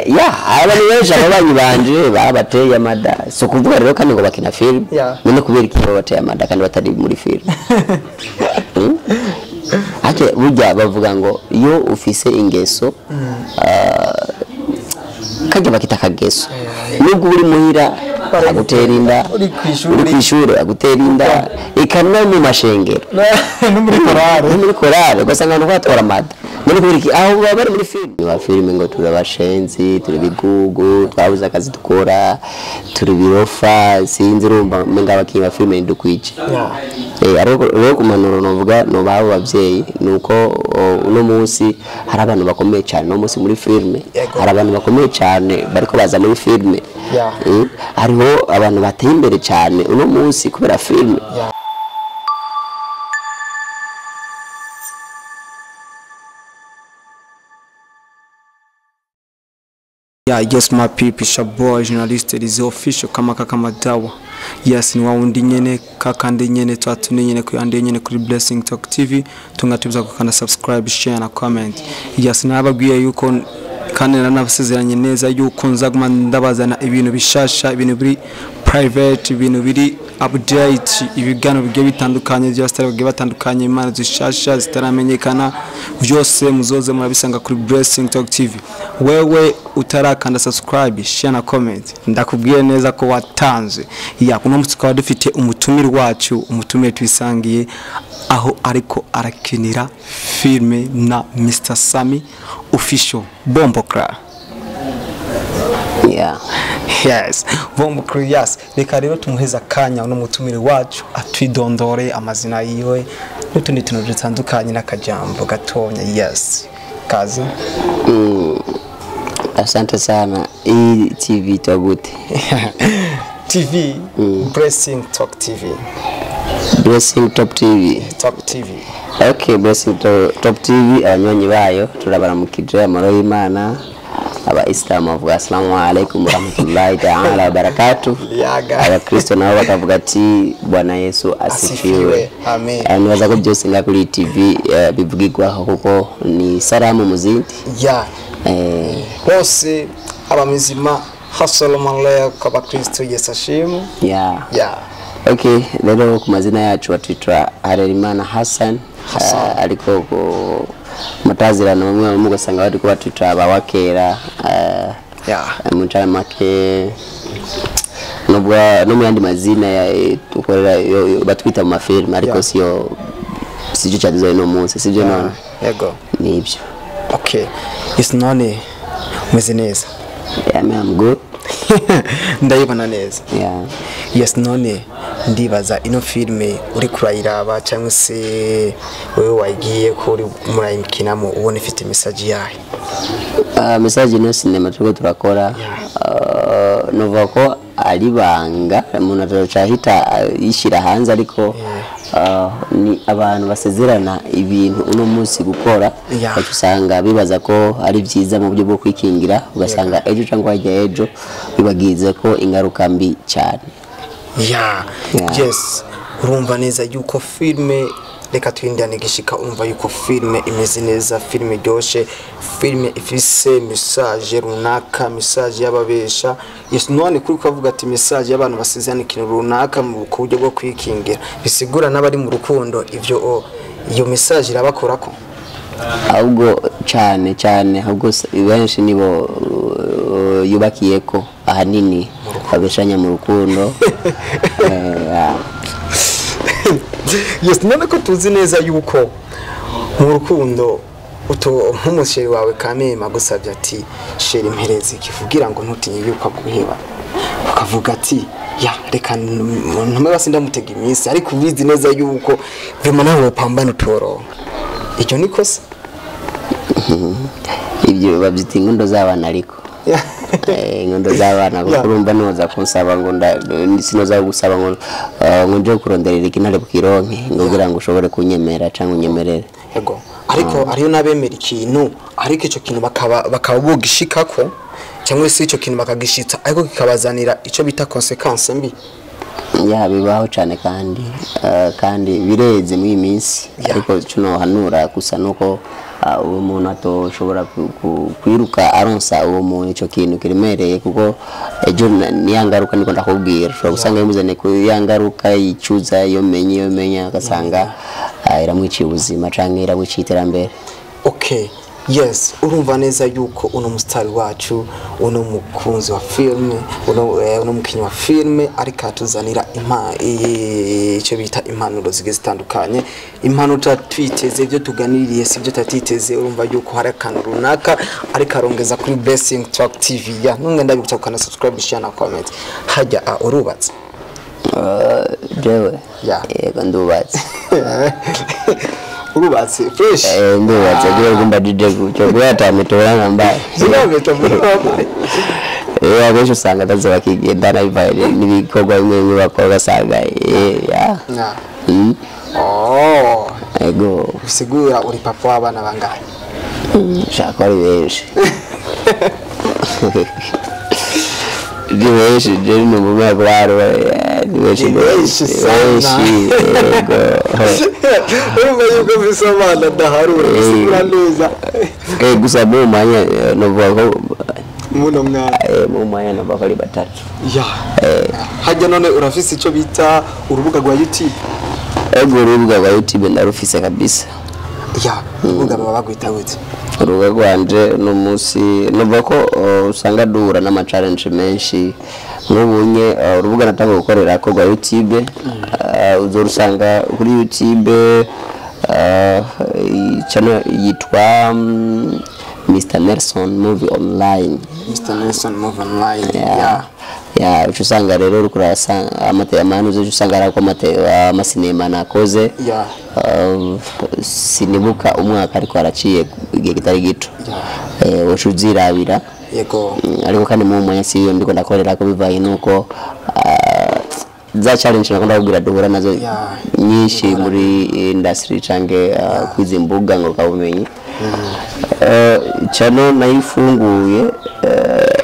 Ya, abantu benshi, ababanyi banje babateye amada. So kuvuga rero kandi ngo bakina film. None kubera iki babateye amada kandi batari muri film? Ate burya bavuga ngo iyo ufise ingeso, kajya bakita akageso, nubwo uri muhira agutera inda, Uri kw'ishuri. Uri kw'ishure agutera inda, eka no mu mashengero, no muri korale. No muri korale ugasanga abantu batora amada. None kubera iki aho baba bari muri film? Ba filime ngo turi abashenzi, turi bigugu, twabuze akazi dukora, turi birofa, sinzi. Urumva menga abakinyi ba filime ntidukwice. Ariko rero ku mpanuro novuga nobaha abo bavyeyi nuko uno munsi hari abantu bakomeye cyane uno munsi muri filime. Hari abantu bakomeye cyane bariko baza muri filime. Hariho abantu bateye imbere cyane uno munsi kubera filime. Yeah, yes my people, it's your boy journalist is official kama kaka madawa. Yes, ni wawundi nyene kakandi nyene twatune nyene kuyande nyene kuri Blessing Talk TV, tungatubiza kukanda subscribe, share na comment. Yes, nababwiye yuko kandi naranabasezeranye neza yuko nzaguma ndabazana ibintu bishasha, ibintu biri private, ibintu biri update, ibiganiro bigiye bitandukanye by'abasitari bagiye batandukanye, impano zishasha zitaramenyekana, byose muzoze murabisanga kuri Blessing Talk TV. Wewe utarakanda subscribe, share na comment, ndakubwiye neza ko watanze. Ya, kuno munsi tukaba dufite umutumire wacu, umutumire twisangiye aho ariko arakinira filme na Mr Sami Official Bombokra. Yes, Bombokra, yes. Reka rero tumuheza akanya uno mutumire wacu atwidondore amazina yiwe n'utundi tuntu dutandukanye n'akajambo gatonya. Yes. Kazi. Asante sana. Hii TV itwa gute? TV Blessing Talk TV. Blessing Top TV. Talk TV. Okay, Blessing Top TV, abanywanyi bayo turabaramukije amahoro y'Imana. Aba Islam bavuga assalamu alaikum warahmatullahi ta'ala wabarakatuh. Yaga. Abakristo nabo bakavuga ati Bwana Yesu asifiwe. Asifiwe. Amen. Nibaza ko byose nga kuri TV bivugirwaho kuko ni salamu muzindi. Bose abamizima hasalamu alaykum abakristo, Yesu ashimwe. Okay, rero ku mazina yacu batwitwa Harerimana Hassan. Hassan. Ariko ku matazirano bamwe bamwe ugasanga bari kubatwita abawakera, mu ncamake nubwo no mu yandi mazina ya dukorera batwita mu mafilme, ariko siyo sicyo cyaduzaye no munsi, sibyo none? Yego. Nibyo. Okay. Yes, none umeze neza? Yeah, man, I'm good. Ndayibona neza. Yes, none ndibaza ino filme uri kurayiraba cyangwa se wewe wagiye ko uri murayikinamo ubona ifite message yahe? Message ino sinema turiko turakora. Novuga ko ari banga umuntu atacahita yishira hanze, ariko ni abantu basezerana ibintu uno munsi gukora, baca usanga bibaza ko ari byiza mu buryo bwo kwikingira, ugasanga ejo cyangwa hirya ejo bibagize ko ingaruka mbi cyane. Yes, urumva neza yuko filme, reka twindane gishika, urumva yuko filme imeze neza, filme iryoshe, filme ifise message runaka, message y'ababesha. Yes, none kuri kavuga ati message y'abantu basezerana ikintu runaka mu buryo bwo kwikingira, bisigura n'abari mu rukundo ivyo iyo message irabakorako. Ahubwo cyane cyane, ahubwo benshi nibo yubakiyeko ahanini babeshanya mu rukundo. Yes, none ko tuzi neza yuko mu rukundo nk'umusheri wawe Kamema agusabye ati sheri mpereze iki kugira ngo ntutinye yuko aguheba, ukavuga ati ya reka ntume basi ndamutega iminsi, ariko ubizi neza yuko vema nawe wopambana utoronka, icyo ni kosa. Ibyo babyita inkundo z'abana, ariko inkundo z'abana, kuko urumva noza kunsaba ngo sinoza gusaba ngo nje kuronderera ikintu bukironke ngo kugira ngo ushobore kunyemera cyangwa unyemerere. Yego, ariko ariyo nabemera ikintu, ariko ico kintu bakaba bogishikako cyangwa se ico kintu bakagishitsa, ariko kikabazanira ico bita consequence mbi. Ya, bibaho cyane kandi bireze muri iyi minsi. Ariko ico nohanura gusa nuko Uwo muntu atoshobora kwiruka aronsa uwo muntu ico kintu kiremereye, kuko ejo niya ngaruka niko ndakubwira, ushobora gusanga yamuzaniye ku ya ngaruka yicuza, iyo menye iyo menya ugasanga iramwiciye ubuzima canke iramwiciye iterambere. Okay, yes, urumva neza yuko uno musitari wacu, uno mukunzi wa filme, uno mukinyi wa filme ariko atuzanira icyo bita impanuro zigiye zitandukanye, impanuro tutatwiteze, ibyo tuganiriye si ibyo tutatiteze. Urumva yuko hari akantu runaka ariko arongeza kuri Blessing Talk TV. Ya ntunge ndabibutsa gukanda subscribe, share na comment. Hajya urubatse? Jewe? Yeah. Yego, ndubatse. Urubatse fresh? Ndubatse kubera ko mbajije gutyo, kubera ata metero nambaye. Sinabeto muri wambaye. Abenshi usanga atazi bakigendana bivanye n'ibikorwa bimwe bimwe bakora, ugasanga ya. Yeah. Oh. Ego. Bisigura uri papa w'abana bangahe? Shaka ko ari benshi, ni benshi. Je ni umunyagwaro, ni benshi. Ni benshi sana. Benshi, yego. Urumva yuko mfise abana adaharura, bisigura neza. Gusa mu mwanya novuga ko muno mwana mu mwanya novuga ko ari batatu. Ya, hajya none urafise icyo bita urubuga rwa YouTube? Ego, urubuga rwa YouTube ndarufise kabisa. Ya, urubuga baba bagwita gute? Urubuga rwanje no munsi nuvuga ko usanga duhura n'ama challenge menshi. Nk'ubunye urubuga natanga gukorera ko rwa YouTube, uzorusanga kuri YouTube, channel yitwa Mr Nelson Movie Online. Mr Nelson Move Online. Ya. Ya. Ya, uca usanga rero uriko urasanga amanu uca usanga arako amasinema nakoze. Ya. Sinibuka umwaka, ariko haraciye igihe kitari gito. Uca uzirabira. Yego. Ariko kandi mu mwanya siyo ndiko ndakorera ko, bivanye nuko za challenge nakunda kubwira duhura nazo nyinshi muri industry canke kwizi mbuga ngurukanabumenyi. Channel nayifunguye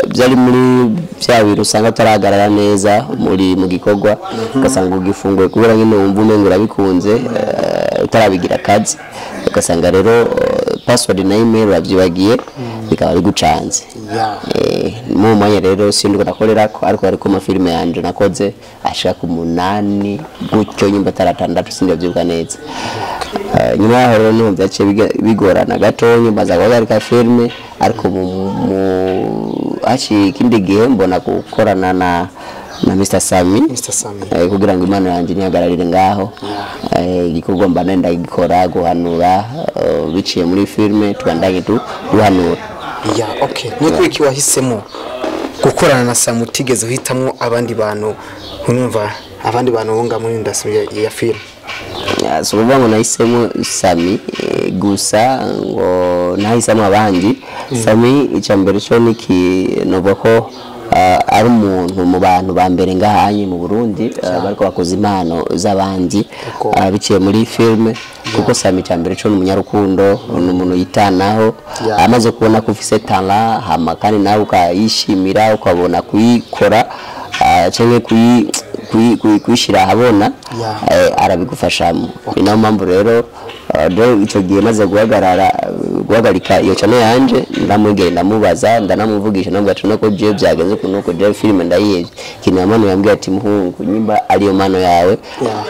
byari muri bya bintu usanga utarahagarara neza muri mu gikorwa, ugasanga ugifunguye kubera nyine wumva umengo urabikunze, utarabigira akazi, ugasanga rero password na email urabyibagiye, bikaba bigucanze. Mu mwanya rero si ndiko ndakorera ko, ariko hariko amafilime yanje nakoze ashika ku 8 gutyo, nyumba ataratandatu, sindavyibuka neza. Nyuma yaho rero niho vyaciye bigorana gatonya, mbaza guhagarika filime, ariko mu haciye ikindi gihe mbona gukorana na Mr Sami. Mr Sami. Kugira ngo impano yanjye ntihagararire ngaho. Igikorwa mba nenda gikora guhanura, biciye muri filime tubandanye duhanura. Ya, okay, ni kuki wahisemo gukorana na Sami utigeze uhitamwo abandi bantu, urumva abandi bantu bunga muri industry ya film? Ya, si ukuvuga ngo nahisemo Sami gusa ngo nahisemo abandi. Sami icya mbere cyo niki novuga ko ari umuntu mu bantu ba mbere ngahanye mu Burundi bariko bakoze impano z'abandi biciye muri filme, kuko Sami icya mbere cyo ni umunyarukundo, ni umuntu yitanaho. Amaze kubona ko ufise talent, hama kandi nawe ukayishimira, ukabona kuyikora canke kuyishyira ahabona, arabigufashamo. Ni nayo mpamvu rero ico gihe maze guhagarika iyo channel yanje, ndamwegera, ndamubaza, ndanamuvugisha, ndamubwira ati nuko jewe byagenze uku nuko, jewe filime ndayihevye. Ikintu yamanuye yambwiye ati: "Muhungu, nyimba ariyo mano yawe,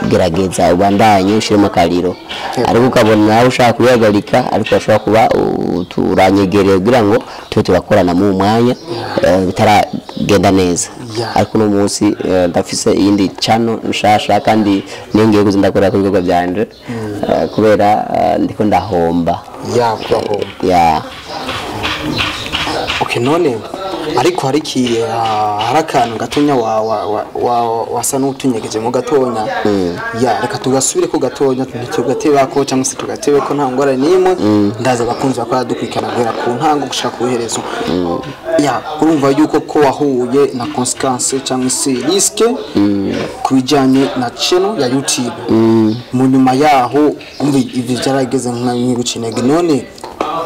gerageza ubandanye ushiremo akariro, ariko ukabona nawe ushaka kuyihagarika, ariko urashobora kuba turanyegereye kugira ngo tube turakorana mu mwanya bitaragenda neza." Ariko uno munsi ndafise iyindi channel nshasha, kandi niyo ngiye kuza ndakora ku bikorwa byanje, kubera ndiko ndahomba. Ya, kurahomba. Ya. Okay, none ariko hari hari akantu gatonya wa wa wa, wa wasa n'utunyegeje mu gatonya. Ya, reka tugasubire ko gatonya, ntitugatebako cyangwa se tugatebe ko nta ngorane n'imwe. Ndaza abakunzi bakora dukurikirana guhera ku ntango gushaka ku iherezo. Ya, urumva yuko ko wahuye na consequence cyangwa se risque ku bijyanye na channel ya YouTube. Mu nyuma yaho umva ibyo byarageze nka nk'iguca intege, none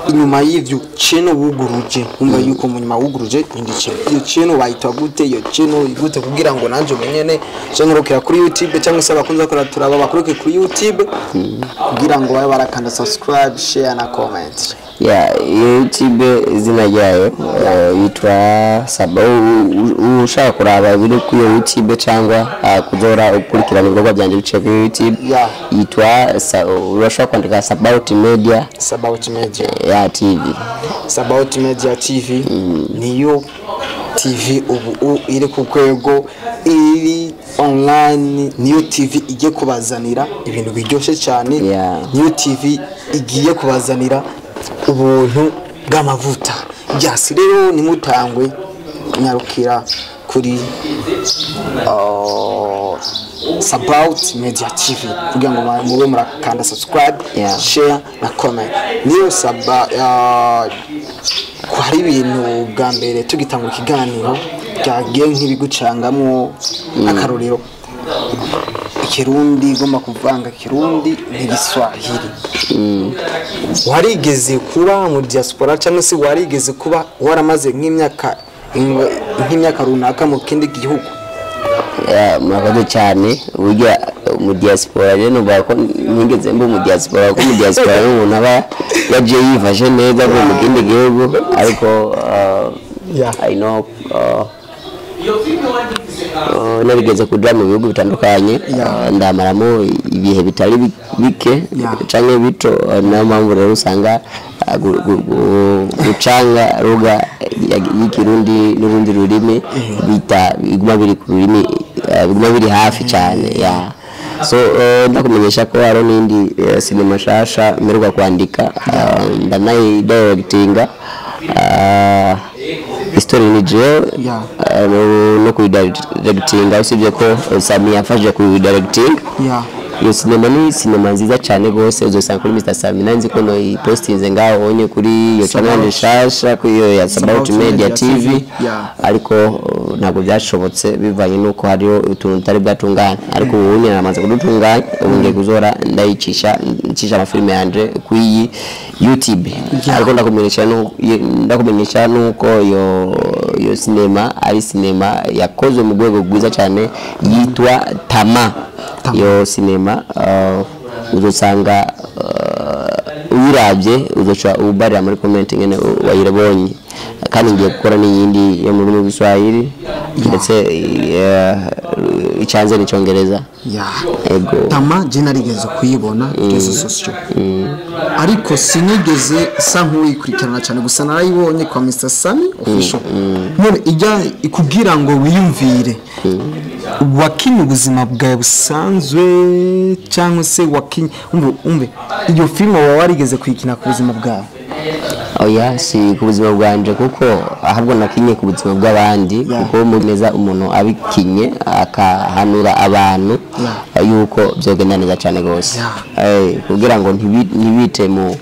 Inyuma y'ivyo channel wuguruje, umva yuko mu nyuma wuguruje indi channel, iyo channel bayitwa gute? Iyo channel igute kugira ngo nanje umenyene nkorokera kuri YouTube, cyangwa se abakunze bakora turaba bakoroke kuri YouTube kugira ngo babe barakanda subscribe, share na comment? Ya, YouTube izina ryayo yitwa Saba. Ushaka kuraba ibiri kuri iyo YouTube cyangwa kuzora ukurikirana ibikorwa byanjye biciye kuri YouTube, yitwa urashobora kwandika Sabaut Media. Sabaut Media ya TV. Sabaut Media TV niyo TV ubu iri ku rwego, iri online, niyo TV igiye kubazanira ibintu biryoshye cyane. Niyo TV igiye kubazanira ubuntu bw'amavuta. Byasi rero nimutangwe, nyarukira kuri Sabaut Media TV kugira ngo mube murakanda subscribe, share na comment. Niyo saba ko hari ibintu bwa mbere tugitangura ikiganiro byagiye nk'ibigucangamwo, akarorero Ikirundi, igomba kuvanga Kirundi n'Igiswahili. Warigeze kuba mu diaspora, cyangwa se warigeze kuba waramaze nk'imyaka runaka mu kindi gihugu? Ya, murakoze cyane. Burya mu diaspora rero numva ko nigeze mba mu diaspora, kuko mu diaspora rero umuntu aba yagiye yifashe neza avuye mu kindi gihugu, ariko I know narigeze kuja mu bihugu bitandukanye, ndamaramo ibihe bitari bike canke bito. Niyo mpamvu rero usanga gucanga ruga y'Ikirundi n'urundi rurimi bita biguma biri ku rurimi, biguma biri hafi cyane. Ya, so ndakumenyesha ko hariho n'indi sinema nshasha mperuka kwandika, ndanayidirectinga. Story ni jewe no kuyidirectinga, usibye ko Sami yamfashije kuyidirectinga. Iyo sinema ni sinema nziza cyane rwose, uzosanga kuri Mr Sami. Nanzi ko noyipostinze ngaho onye kuri iyo channel nshasha, kuri iyo ya Sabaut Media TV, ariko ntabwo byashobotse bivanye nuko hariho utuntu tutari bwatunganye, ariko ubu nyine namaze kudutunganya. Ubu ngiye kuzora ndayicisha ncisha amafilime yanje kuri iyi YouTube. Ariko ndakumenyesha nuko iyo sinema ari sinema yakozwe mu rwego rwiza cyane, yitwa Tama. Iyo sinema uzosanga uyirabye uzoca ubarira muri comment ngene wayirabonye. Kandi ngiye gukora n'iyindi yo mu rurimi rw'Igiswahili, ndetse icanze n'Icyongereza. Ego. Tama je narigeze kuyibona réseaux sociaux, ariko sinigeze sa nk'uyikurikirana cyane, gusa narayibonye kwa Mr Sami Official. None ijya ikubwira ngo wiyumvire, wakinye ubuzima bwawe busanzwe cyangwa se wakinye, umve iyo filime waba warigeze kuyikina ku buzima bwawe? Oya, si ku buzima bwanje, kuko ahubwo nakinye ku buzima bw'abandi, kuko mu neza umuntu abikinye akahanura abantu yuko byogenda neza cyane rwose. Kugira ngo ntibite mu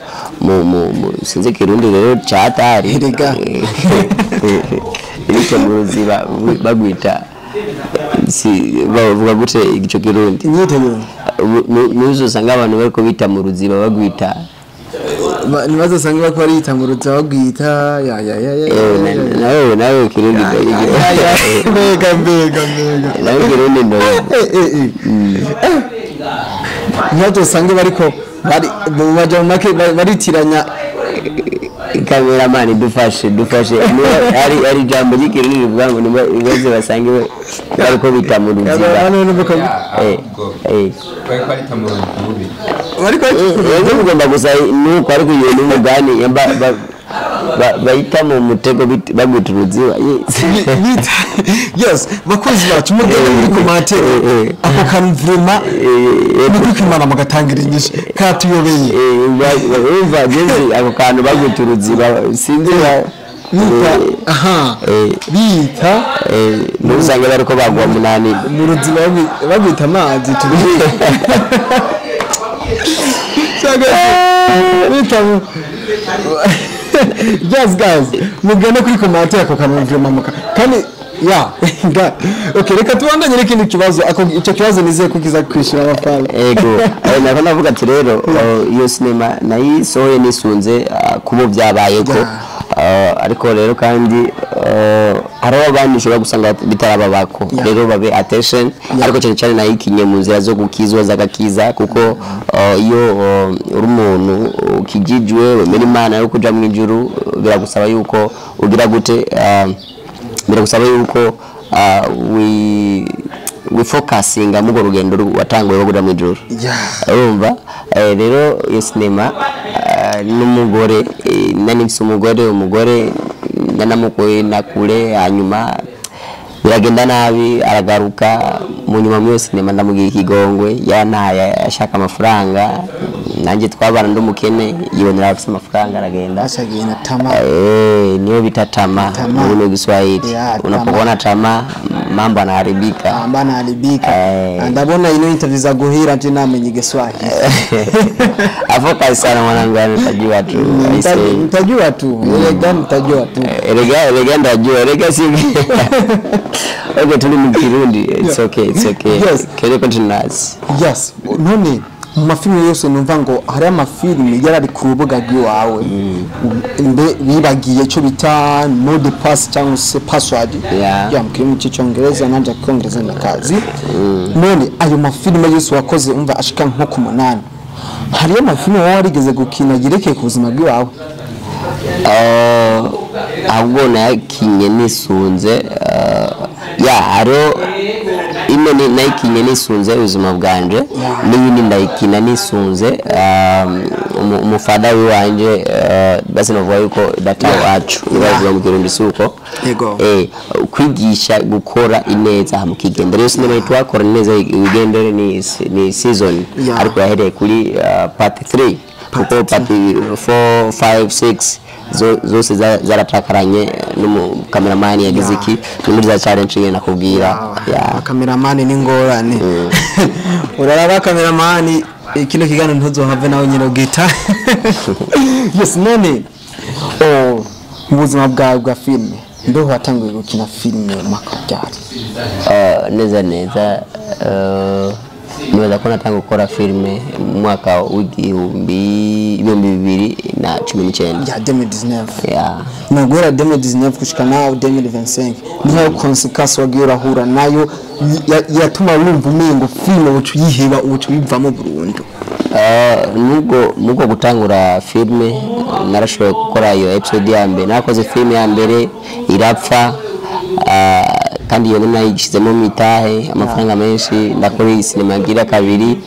sinzi Kirundi rero cyatari. Erega. Ntibite mu ruziba bagwita, si bavuga gute ico Kirundi? Imyiteguro. Nuzo usanga abantu bariko bita mu ruziba bagwita. Ntibazosanga bariko bariyita mu ruziba bagwita ya ya ya ya. Nawe Kirundi Ya, ya, ya. Mbega mbega mbega. Nawe Kirundi ndo. Ntibazosanga bariko bari mu majambo make baritiranya. Kameramani, dufashe dufashe. Niba hari ijambo ry'Ikirundi rivuga ngo nibaze basange bariko bita mu ruziba. Ahubwo bari barita mu rudubi. Bariko Rero mugomba gusa nuko, ariko iyo ni umugani bahita mu mutego bagwita uruziba. Bita, yes. Bakunzi bacu, mugende muri commentaire, ako kantu vraiment nukukimana mugatangira inyishu, katuyobeye. Urumva jezi ako kantu bagwita uruziba, sinzi bita aha bita ntusange bariko bagwa munani. Mu ruziba bagwita amazi turi cyangwa bita yes guys, mugende kuri commentaire, ako kantu vraiment muka kandi Ya okay, reka tubandanye n'ikindi kibazo. Ako icyo kibazo nizeye ko kiza kwishyura amafaranga. Ego. Nako navuga ati rero iyo sinema nayisohoye nisunze kubo byabayeko. Ariko rero kandi hariho abandi ushobora gusanga bitarababako, rero babe attention. Ariko cyane cyane nayikinye mu nzira zo gukizwa z'agakiza, kuko iyo uri umuntu ukijijwe wemera Imana yo kuja mu ijuru, biragusaba yuko ugira gute, biragusaba yuko we focusinga mu rugendo watanguye rwo kuja mu ijuru. Urumva rero iyo sinema n'umugore, nari mfise umugore nanamukuye na kure, hanyuma biragenda nabi aragaruka mu nyuma. Muri iyo sinema ndamugira ikigongwe, yantaye ashaka amafaranga, nanjye twabana ndi umukene, yibonera afise amafaranga aragenda. Ashagenda tama. Niyo bita tama Tamaa. mu Kiswahili. Ya, Unapokuona tamaa mambo yanaharibika. Amba naharibika. Ndabona ino interview za guhira nje namenye Igiswahili. Afoka sana mwanangu, yani utajua tu. I say. Mtajua tu elega, mtajua tu. Erega erega ndajua erega si. Okay, tuli mu Kirundi, it's okay, it's okay. Yes. Can you continue? Yes, none mu mafilime yose numva ngo hari amafilime yarari ku rubuga rw'iwawe, mbe bibagiye icyo bita mot de passe cyangwa se password? Ya, mu kirimi cy'icyongereza, nanjye akikongereza ndakazi. None ayo mafilime yose wakoze umva ashika nko ku 8, hariyo amafilime wowe warigeze gukina yerekeye ku buzima bw'iwawe? Ahubwo nayakinye nisunze ya hariho imwe nayikinye nisunze ubuzima bwanje, n'iyindi ndayikina nisunze umufada wiwanje, basi navuga yuko data wacu nibavuga mu Kirundi si uko? Yego. Kwigisha gukora ineza hama ukigendera. Rero sinema yitwa kora ineza wigendere ni season, ariko yahereye kuri part 3, kuko part 4, 5, 6 zose zaratakaranye n'umukameramani yagize iki, ni muri za challenge nyine nakubwira ya. Kameramani ni ngorane, uraraba kameramani kino kiganiro ntuzohave nawe nyine ubwita. Yes, none oh, mu buzima bwawe bwa filime, mbeho watanguye gukina filime mwaka ryari? Neza neza nibaza ko natanga gukora filime mu mwaka w'igihumbi 2019. Ya, 2019. Ya. Na guhera 2019 gushika nawe 2025, niho conséquence wagiye urahura nayo yatuma wumva umengo filime uca uyiheba, uca uyivamo burundu? Nubwo nubwo gutangura filime narashoboye gukora iyo episode ya mbere, nakoze filime ya mbere irapfa, kandi iyo nayishyizemo mitahe amafaranga menshi. Ndakora iyi sinema ngira kabiri,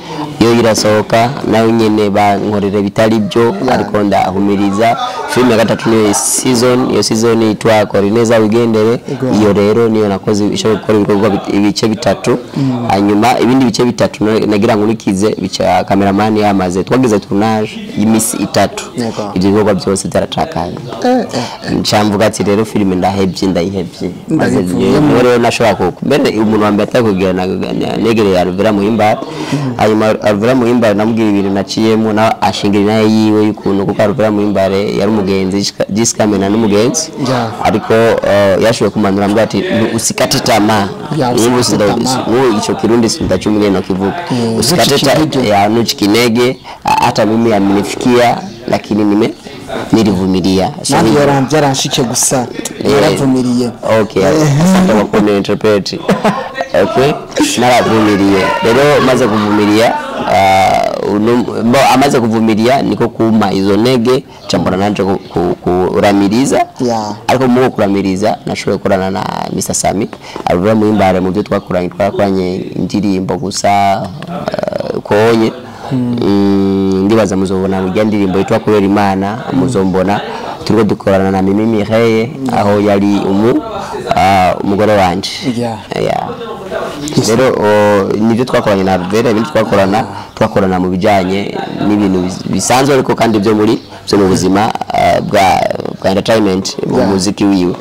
iyo irasohoka nayo nyene bankorera bitari byo, ariko ndahumiriza. Filime ya gatatu niyo season, iyo season yitwa Korineza Wigendere. Iyo rero niyo nakoze ishobora gukora ibikorwa ibice bitatu, hanyuma ibindi bice bitatu nagira ngo nikize bica cameraman yamaze, twagize tournage y'imisi 3. Ibyo bikorwa byose byaratakaye. Ncamvuga ati rero filime ndahebye, ndayihebye. Maze Ndayivuyemo. niho rero nashobora mbere umuntu wa mbere atakubwira negereye Alvera Muhimbare, hanyuma Alvera Muhimbare namubwira ibintu naciyemo, nawe ashingira inaye yiwe y'ukuntu, kuko Alvera Muhimbare yari umugenzi, Jessica Mena n'umugenzi, ariko yashoboye kumanura ambwira ati usikate tamaa. Ya, N'ubu usikate tamaa. N'ubu ico Kirundi sindachumwe no kivuga. Usikate ntucike intege. Ya, ntucike intege. Hata mimi amenifikia, lakini nilivumilia. So, Nanjye yaranshike gusa yaravumiriye. Okay, asante kwa kuniinterpret. Okay, naravumiriye rero, maze kuvumilia bo amaze kuvumilia niko kuma izo ntege cambona nanje kuramiriza. Ariko mu kuramiriza nashoboye gukorana na Mr Sami Alvera Muhimbare. Mu byo twakoranye, twakoranye indirimbo gusa konye. Ndibaza muzobona mu ndirimbo yitwa Kubera Imana, muzombona turiko dukorana na Mimi Mireille, aho yari umugore wanje. Yeah. Rero nibyo twakoranye na Alvera. Ibindi twakorana mu bijyanye n'ibintu bisanzwe, ariko kandi byo muri byo mu buzima bwa entertainment mu muziki wiwe.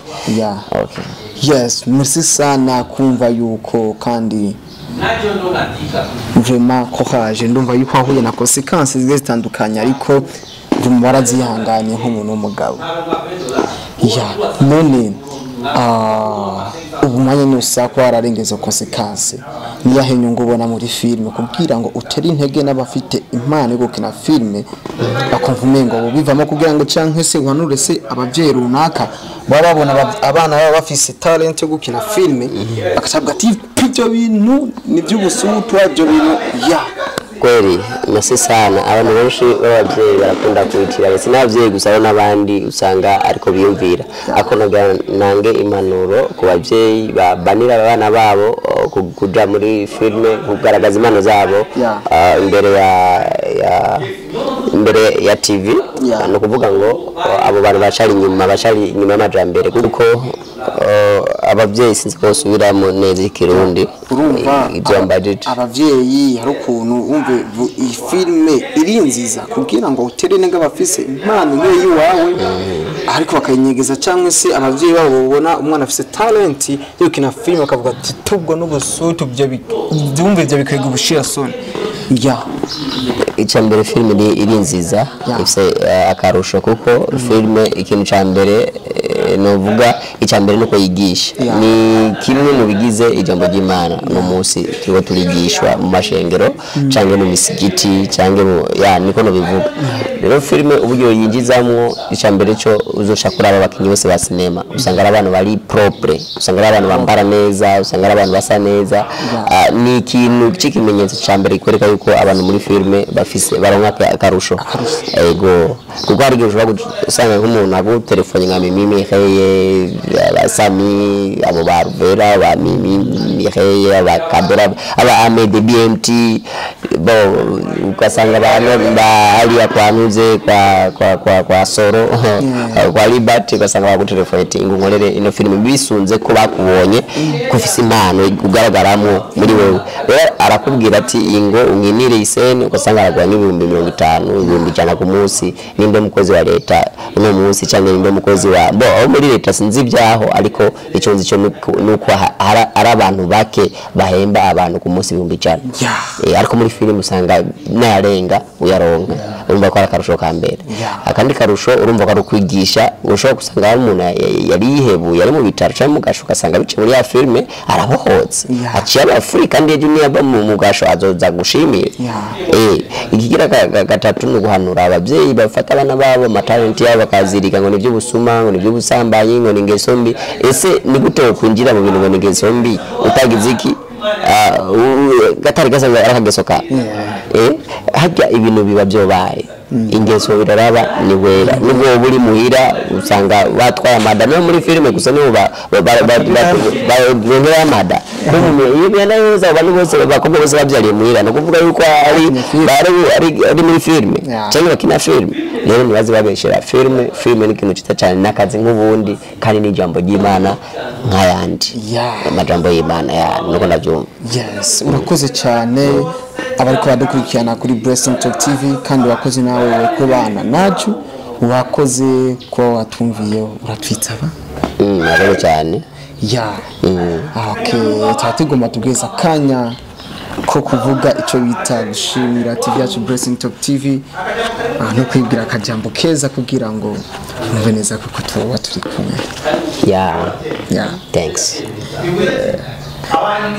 Okay. Yes, merci sana kumva yuko kandi vraiment courage. Ndumva yuko wahuye na conséquences zigiye zitandukanye, ariko vraiment warazihanganye nk'umuntu w'umugabo. Ya, none ubu inosa ko hararengezo conséquence. Niyahe nyungu ubona muri filime kugira ngo utere intege n'abafite impano yo gukina filime bakumva umengo bo bivamo, kugira ngo canke se uhanure se abavyeyi runaka baba babona abana baba bafise talent yo gukina filime, bakacavuga ati ibyo bintu ni by'ubusutu, ibyo bintu ya Kweli, merci sana. Abantu benshi b'ababyeyi barakunda kwitira, si n'ababyeyi gusa, hari n'abandi usanga ariko biyumvira. Ariko nagira nange impanuro ku babyeyi babanira abana babo kuja muri filime kugaragaza impano zabo imbere ya TV. Ni ukuvuga ngo abo bantu bacari inyuma y'amajambere, kuko ababyeyi, sinzi ko basubiramo neza ikirundi. Urumva, ibyo mbajije. Abavyeyi hari ukuntu wumve iyi filime iri nziza kugira ngo utere intege abafise impano nk'iyo iwawe, ariko bakayinyegeza, cyangwa se abavyeyi babo babona umwana afise talent yo gukina filime bakavuga ati tubwo n'ubusutu, ibyo byumve, ibyo bikwega ubushirasoni ya. Icya mbere, filime ni iri nziza, ifise akarusho, kuko filime, ikintu cya mbere novuga, icya mbere nuko yigisha. Ni kimwe mu bigize ijambo ry'Imana. Uno munsi turiko turigishwa mu mashengero canke mu misigiti canke mu ya, niko nobivuga. Rero filime uburyo yinjizamwo, icya mbere cyo uzoca kuraba abakinyi bose ba sinema, usanga ari abantu bari propre, usanga ari abantu bambara neza, usanga ari abantu basa neza. Ni ikintu c'ikimenyetso cya mbere kikwereka yuko abantu muri filime bafise, baronka akarusho. Ego, kuko hari igihe ushobora gusanga nk'umuntu agutelefone nka Mimi Mireye, ba Sami, abo ba Ruvera, ba Mimi Mireye, aba Kabera, aba Ahmed BMT, bo ugasanga abantu ba hariya kwa Nuze, kwa Soro, kwa Libert, ugasanga bagutelefone ati ngo nkorere ino filime, bisunze ko bakubonye ko ufise impano ugaragaramwo muri wewe. Rero arakubwira ati ingo unkinire isene, ugasanga araguha nk'ibihumbi 50, 100,000 ku munsi. Ninde mukozi wa leta uno munsi, cyangwa ninde mukozi wa bo aho muri leta? Sinzi ibyaho, ariko icyo nzi cyo nuko hari abantu bake bahemba abantu ku munsi 100,000. Ariko muri filime usanga nayarenga uyaronka. Urumva ko ari akarusho ka mbere. Akandi karusho, urumva ko ari ukwigisha. Ushobora gusanga hari umuntu yari yihebuye, ari mu bitaro cyangwa mu gasho, ugasanga biciye muri ya filime arabohotse, aciye aba free, kandi ejo niyava mu gasho azoza gushimira. Ikigira gatatu ni uguhanura ababyeyi bafata abana babo amatalenti yabo bakazirika ngo ni iby'ubusuma, ngo ni iby'ubusambanyi, ngo ni ingeso mbi. Ese ni gute wokwinjira mu bintu ngo ni ingeso mbi utagize iki? Gatari gasanzwe ari akageso kawe. Harya ibintu biba byobaye ingeso, biraraba ni wera, nubwo woba uri muhira usanga batwaye amada. No muri filime gusa nibo barongeraho amada. Iyo bigenda neza, abantu bose, abakobwa bose babyariye muhira, ni ukuvuga yuko ari muri filime cyangwa bakina filime. Rero ntibaze babeshera filime. Filime ni ikintu cyiza cyane, n'akazi nk'ubundi, kandi n'ijambo ry'Imana nk'ayandi. Amajambo y'Imana ya nuko ndabyumva. Yes, urakoze cyane abariko badukurikirana kuri Blessing Talk TV, kandi wakoze nawe kubana nacu, wakoze kuba watumviye uratwitaba. Murakoze cyane. Ya, okay, tuba tugomba tubwiza akanya ko kuvuga icyo bita gushimira TV yacu Blessing Talk TV, no kwibwira akajambo keza kugira ngo mwumve neza kuko tuba turi kumwe. Thanks.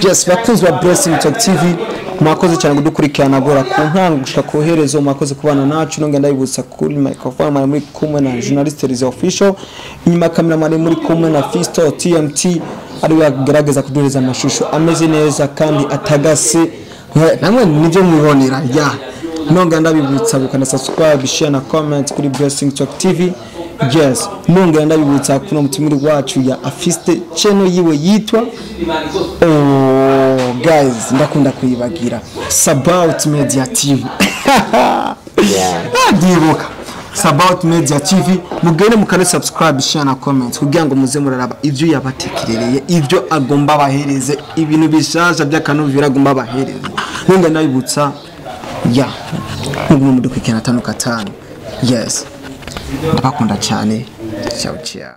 Yes, bakunzi ba Blessing Talk TV, mwakoze cyane kudukurikirana guhera ku ntango gushika ku herezo. Mwakoze kubana nacu. Nongera ndabibutsa, kuri microphone mwari muri kumwe na journalist Elize Official, inyuma ya kamera mwari muri kumwe na Fisto TMT, ari agerageza kuduhereza amashusho ameze neza kandi atagase. Namwe nibyo mwibonera ya. Nongera ndabibutsa gukanda subscribe, share na comment kuri Blessing Talk TV. Yes, nongera ndabibutsa kuno mutumiri wacu ya afiste channel yiwe yitwa, oh guys, ndakunda kuyibagira, Sabout Media TV. Ndibuka Sabout Media TV. Mugende mukane subscribe, share na comment kugira ngo muze muraraba ivyo yabatekerereye, ivyo agomba bahereze, ibintu bishaje by'akanovera agomba bahereze. Nongera ndabibutsa ya mugume mudukurikirana tano katanu. Yes, ndabakunda cyane. Ciao ciao.